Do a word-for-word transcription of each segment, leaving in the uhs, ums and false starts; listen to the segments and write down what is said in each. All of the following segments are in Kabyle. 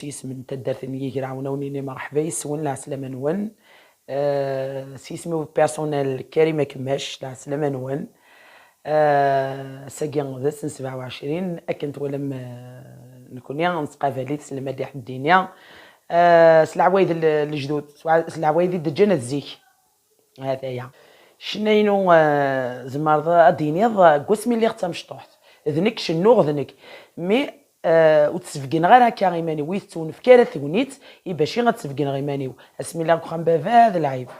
S yisem n taddart n Yiger Ɛawnawen-ini, merḥba yes-wen, lɛeslama-nwen. Eh, s yisem-iw personnel, Karim Akemmac, lɛeslama-nwen. Eh, ass-agi d ass n sebɛa u ɛecrin, akken twalam, eh, nekni nettqabal-it s lmadiḥ d ddini. Eh, s leɛwayed l-, lejdud, s wa-, s leɛwayed i d-ǧǧan at zik. Hataya. Ccna-inu, eh, tzemreḍ ad d-tiniḍ, eh, deg wasmi lliɣ d tamecṭuḥt. D nekk cennuɣ, d nekk. Mi, eh, ur ttbeggineɣ ara akka iman-iw, ur yi-tettunefk ara tegnit i bac ad ttbeggineɣ iman-iw. Asmi lliɣ deg uxxam baba, d lɛib.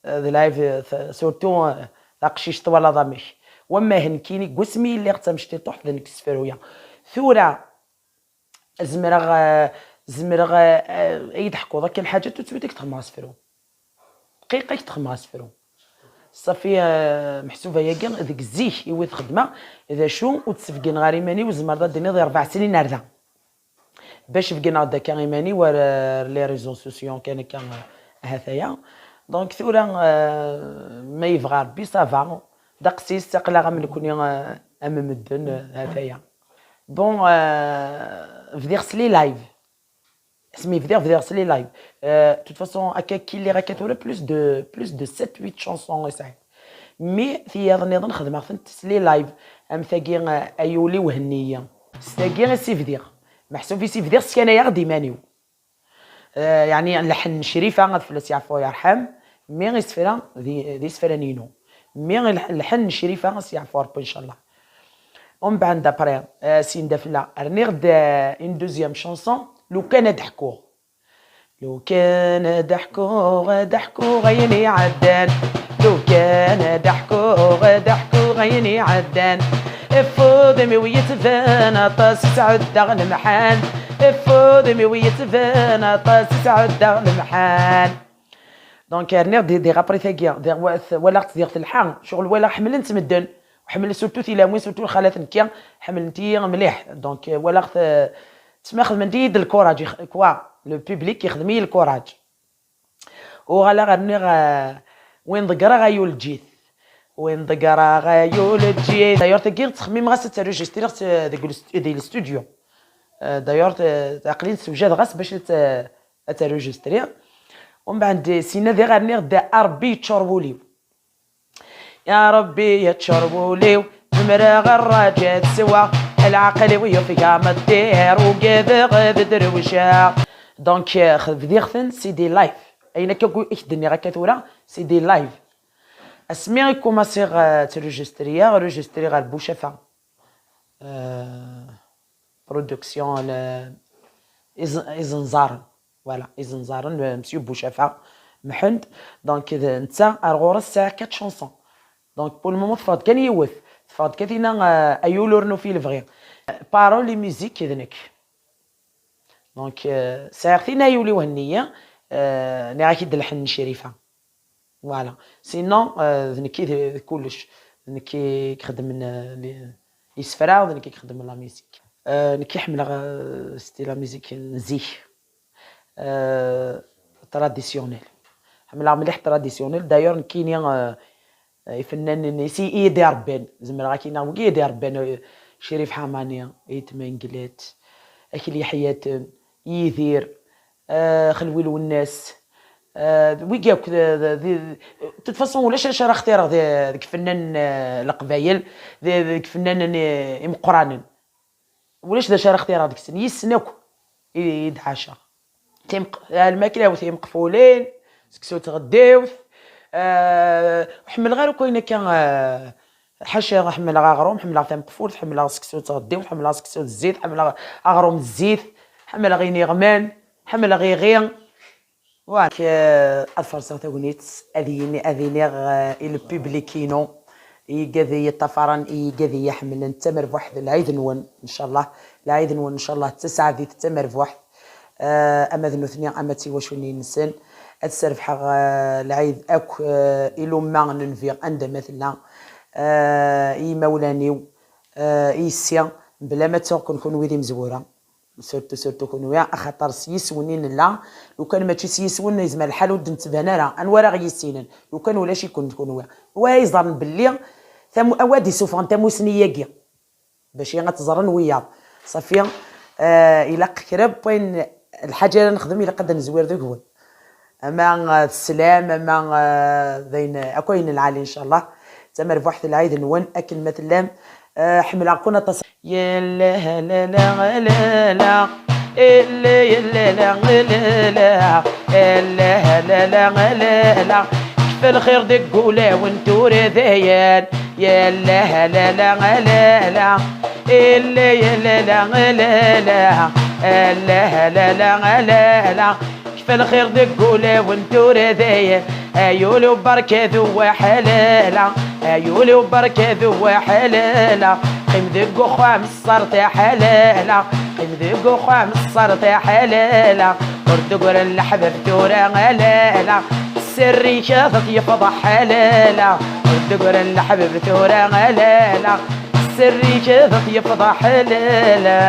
Eh, d lɛib, eh, t-, surtout, eh, taqcict twalaḍ amek. Wamma d nekkini, deg wasmi lliɣ d tamecṭuḥt, d nekk sefruya. Tura, Zemreɣ, eh, zemreɣ, eh, eh, ad yi-d-teḥkuḍ akka lḥaǧa tout de suite i k-d-xedmeɣ asefru. Dqiqa i k-d-xedmeɣ asefru. Ṣafi, eh, meḥsub ayagi deg zik i wi t-xedmeɣ, d acu ur ttbeggineɣ ara iman-iw, tzemreḍ ad d-tiniḍ i rebɛa snin ar da. Bac beggneɣ-d akka iman-iw ar, ar les réseaux sociaux kan akka, eh, hataya. Donc tura, eh, ma yebɣa Rebbi, ça va. D aqessis, aql-aɣ am nekni, eh, am medden, eh, hataya. Bon, euh, bdiɣ s les lives. Asmi bdiɣ, bdiɣ s les lives. Euh, de toute façon, akka kiliɣ akka tura plus de, plus de sept, huit chansons i sɛiɣ. Mi tiyaḍ nniḍen xedmeɣ-tent s les lives. Am tagi, euh, ay ul-iw henni-yi. S tagi i s-bdiɣ. Meḥsub i s-bdiɣ, sskanayeɣ-d iman-iw. Eh, yeɛni lḥen n Crifa, ad fell-as yeɛfu yerḥem, mi isefra d, d isefra-inu. Mi lḥ-, lḥen n Crifa, ad s-yeɛfu Rebbi, ncallah. Umbeɛd après, eh, sin d afella, rniɣ-d, eh, une deuxième chanson, Lukan ad ḥkuɣ. Lukan ad ḥkuɣ, ad ḥkuɣ ayen iɛeddan. Lukan ad ḥkuɣ, ad ḥkuɣ ayen iɛeddan. Ef udem-iw yettban aṭas i sɛeddaɣ lemḥan. Ef udem-iw yettban aṭas i sɛeddaɣ lemḥan. Donc, rniɣ di, di après tagi, di, wa-, t-, walaɣ-tt diɣ telḥa, ccɣel walaɣ ḥemmlen-tt medden, ḥemmlen surtout tilawin, surtout lxalat nekki, ḥemmlent-iyi mliḥ. Donc, walaɣ-t, tma xedment-iyi-d lkuraj, ix-, quoi, le public ixdem-iyi lkuraj. Uɣaleɣ rniɣ, euh, win ḍeggreɣ ay ul ǧǧit. Win ḍeggreɣ ay ul ǧǧit. D'ailleurs, tagi ttxemmimeɣ-as ad tarujistriɣ s-, deg lest-, di lstudio. Euh, d'ailleurs, t-, aql-in ssewjadeɣ-as bac ad t-, ad tarujistriɣ. Umbeɛd, sinna diɣ rniɣ-d a Rebbi yeččur wul-iw. Ya Rebbi, yeččur wul-iw, zemreɣ rraǧa ad sweɣ, lɛaqel-iw yufeg am ṭṭir, ugadeɣ ad drewceɣ. Donc, euh, bdiɣ-ten, c'est des lives. Ayen akka i k-d-nniɣ akka tura, c'est des lives. Asmi i kumaṣiɣ, euh, ttrujistriɣ, rujistriɣ ɣer Bucafa. Euh, production, le, iẓ-, iẓenẓaren. Voilà, iẓenẓaren, le monsieur Bouchafa Mḥend. Donc, d netta ar ɣur-s sɛiɣ quatre chansons. Donc, pour le moment, teffeɣ-d kan yiwet. Teffeɣ-d kan tinna, euh, ay ul ur nufi lebɣi. Parole et musique, d nekk. Donc, euh, sɛiɣ tin ay ul-iw henni-yi, euh, nniɣ-ak-id lḥen n Crifa. Voilà. Sinon, euh, d nekk i d, d kullec. D nekk i ixeddmen, euh, li-, isefra, d nekk i ixeddmen la musique. Euh, nekk i ḥemmleɣ, euh, style la musique n zik. Euh, traditionnel. Ḥemmleɣ mliḥ traditionnel. D'ailleurs, nekkini, euh, ifennanen-nni, si i yi-d-irebban. Zemreɣ ad k-iniɣ, wigi i yi-d-irebban, euh, Crif Ḥamani, Ayt Menglet, Akli Ḥyaten, Yidir, euh, Xelwi Lwennas, euh, wigi akk, d, d, d, de toute façon, ulac acu ara xtireɣ de, deg ifennanen, euh, n Leqbayel, de, deg ifennanen, euh, imeqqranen. Ulac d acu ara xtireɣ deg-sen, yis-sen akk i, i d-ɛaceɣ. Timeq-, lmakla-w timeqfulin, seksu tɣeddiwt, euh, ḥemmleɣ ara akk ayen akka, euh, ḥaca ḥemmleɣ aɣrum, ḥemmleɣ tameqfult, ḥemmleɣ seksu tɣeddiwt, ḥemmleɣ seksu d zzit, ḥemmleɣ aɣrum d zzit, ḥemmleɣ iniɣman, ḥemmleɣ iɣi. Voilà. K-, ad ferseɣ tagnit, ad yini-, ad iniɣ, eh, i le public-inu, i yigad i yi-ṭṭafaren, i yigad i yi-ḥemmlen, d tamerbuḥt d lɛid-nwen, ncallah. Lɛid-nwen, ncallah, d tasaɛdit, d tamerbuḥt. Eh, ama d nutni, ama d tiwaculin-nsen. Ad srebḥeɣ, eh, lɛid akk, eh, i lumma n Nnbi, anda ma tella. Eh, i yimawlan-iw, eh, i yessi, bla ma ttuɣ-ken kunwi d imezwura. Surtout, surtout kunwi, axaṭer s yiswen i nella. Lukan mačči s yiswen, yezmer lḥal ur d-nettban ara. Anwa ara ɣ-yissinen? Lukan ulac-iken kunwi. Wa iẓerren belli tam-, awa d-isuffɣen tamusni-agi? Bac ad tt-ẓren wiyaḍ. Ṣafi, eh, ilaq kra n wayen Lḥaǧa ara nexdem ilaq ad nezwir deg-wen, ama d sslam, ama d ayen akk, ayen lɛali ncallah. Tamerbuḥt lɛid-nwen akken ma tellam. Ḥemmleɣ-ken aṭas. Yella la la la la, illa yella la la la, illa la la la la, kfa lxir deg ulawen tura dayen. Yella la la la la, illa yella la la la, illa la la la la, kfa lxir deg ulawen tura dayen. Ay ul-iw berka d waḥlala, ay ul-iw berka d waḥlala, qqim deg uxxam ṣṣer taḥlala, qqim deg uxxam ṣṣer taḥlala, ur d-ggran leḥbab tura alala, sser-ik ad t-yefḍeḥ ḥlala, ur d-ggran leḥbab tura alala, sser-ik ad t-yefḍeḥ ḥlala.